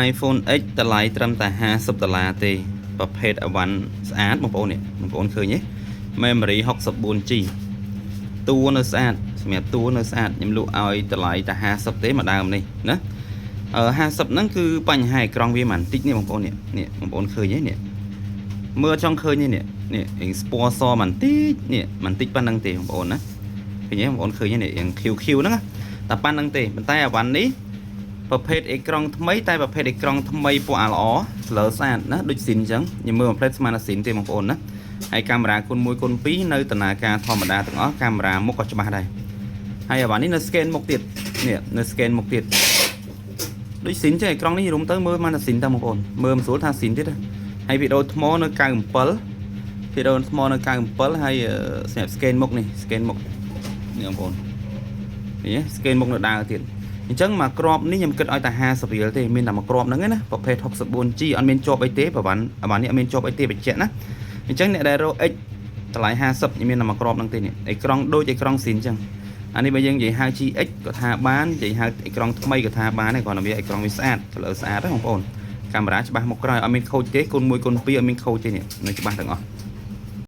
iPhone X តម្លៃត្រឹមតែ50ដុល្លារទេប្រភេទអីវ៉ាន់ស្អាតបងប្អូននេះបងប្អូនឃើញទេ memory 64 G តួនៅស្អាតសម្រាប់តួនៅស្អាតខ្ញុំលក់ឲ្យតម្លៃតែ50ទេមួយដើមនេះណាអឺ50ហ្នឹងគឺបញ្ហាអេក្រង់វាមិនតិចនេះបងប្អូននេះនេះបងប្អូនឃើញទេនេះមើលចង់ឃើញទេនេះនេះរៀងស្ពណ៌សមិនតិចនេះមិនតិចប៉ុណ្្នឹងទេបងប្អូនណាឃើញទេបងប្អូនឃើញទេនេះរៀង QQ ហ្នឹងណាតែប៉ុណ្្នឹងទេប៉ុន្តែអីវ៉ាន់នេះប្រភេទអេក្រង់ថ្មីតែប្រភេទអេក្រង់ថ្មីពណ៌អាល្អស្លើស្អាតណាដូចស៊ីនអញ្ចឹងខ្ញុំមើលមួយផ្លេតស្មានតែស៊ីនទេបងប្អូនណាហើយកាមេរ៉ាគុណ1គុណ2នៅដំណើរការធម្មតាទាំងអស់កាមេរ៉ាមុខក៏ច្បាស់ដែរហើយអីវ៉ាន់នេះនៅ scan មុខទៀតនេះនៅ scan មុខទៀតដូចស៊ីនចឹងអេក្រង់នេះរុំទៅមើលមកតែស៊ីនតើបងប្អូនមើលមិនស្រួលថាស៊ីនទៀតណាហើយវីដេអូថ្មនៅ97វីដេអូថ្មនៅ97ហើយសម្រាប់ scan មុខនេះ scan មុខនេះបងប្អូននេះ scan មុខនៅដើរទៀតអញ្ចឹងមកក្របនេះខ្ញុំគិតឲ្យតែ50រៀលទេមានតែមួយក្របហ្នឹងឯណាប្រភេទ 64G អត់មានជាប់អីទេប្រហែលអាបាននេះអត់មានជាប់អីទេបញ្ជាក់ណាអញ្ចឹងអ្នកដែលរក X តម្លៃ50ខ្ញុំមានតែមួយក្របហ្នឹងទេនេះអេក្រង់ដូចអេក្រង់ស៊ីនអញ្ចឹងអានេះបើយើងនិយាយហៅ GX ក៏ថាបាននិយាយហៅអេក្រង់ថ្មីក៏ថាបានដែរគ្រាន់តែវាអេក្រង់វាស្អាត color ស្អាតណាបងប្អូនកាមេរ៉ាច្បាស់មុខក្រោយអត់មានខូចទេគុណ1គុណ2អត់មានខូចទេនេះនៅច្បាស់ទាំងអស់។